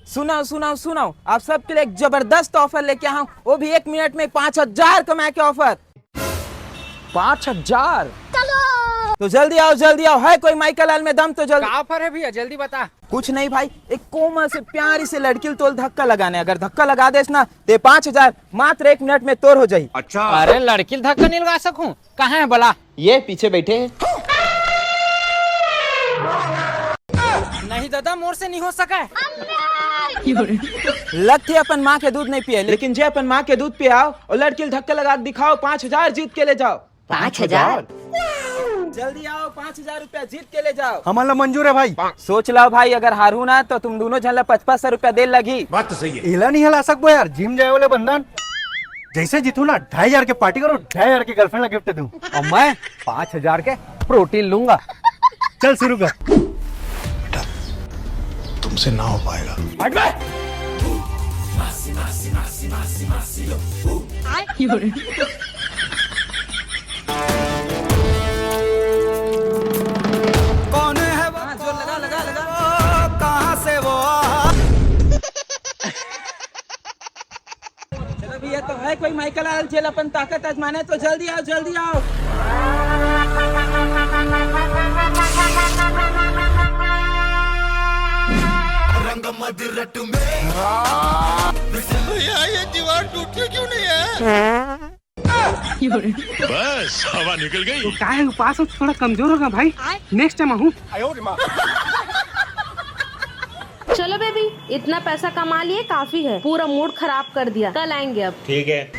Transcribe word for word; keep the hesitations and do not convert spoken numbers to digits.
सुनाओ, सुनाओ, सुनाओ, आप सबके लिए एक जबरदस्त ऑफर लेके आया हूँ, वो भी एक मिनट में पाँच हजार कमाए के ऑफर। पाँच हजार? तो जल्दी आओ, जल्दी आओ, है कोई माइकल लाल में दम तो जल्दी। का ऑफर है भैया, जल्दी बता। कुछ नहीं भाई, एक कोमल से प्यारी से लड़की ल तोल धक्का लगाने, अगर धक्का लगा देस ना, ते पाँच हजार मात्र एक मिनट में तोर हो जाही। अच्छा। अरे, लड़की ल धक्का नहीं लगा सकूं? कहाँ है बला? ये पीछे बैठे हैं। नहीं दादा, मोर से नहीं हो सका है। लगथे अपन माँ के दूध नहीं पिए, लेकिन जे अपन माँ के दूध पियाओ और लड़की ल धक्का लगा के दिखाओ, पाँच हजार जीत के ले जाओ। पाँच हजार? जल्दी आओ, पाँच हजार रुपया जीत के ले जाओ। हमन ला मंजूर है भाई। सोच लाओ भाई, अगर हारहू ना तो तुम दोनों झन ला पचपन सौ रुपया दे लगी। बात तो सही है। एला नहीं हला सकबो यार, जिम जाए वाले बंदन। जैसे जीतू ना, ढाई हजार के पार्टी करो, ढाई हजार के गर्लफ्रेंड ला गिफ्ट दूं। और मैं पाँच हजार के प्रोटीन लूंगा। चल शुरू कर। तुमसे ना हो पाएगा। हट बे। कौन है वो? हाँ, जोर लगा, लगा, लगा। कहाँ से वो? चलो भैया, तो है कोई माइकल लाल जेल अपन ताकत आजमाने, तो जल्दी आओ, जल्दी आओ। रंग मत रट में। भैया, ये दीवार टूटती क्यों नहीं है? बस, हवा निकल गई। तो का है, उपास हो तो थोड़ा कमजोर होगा भाई। नेक्स्ट टाइम आहूँ। चलो बेबी, इतना पैसा कमा लिए, काफी है। पूरा मूड खराब कर दिया, कल आएंगे अब। ठीक है।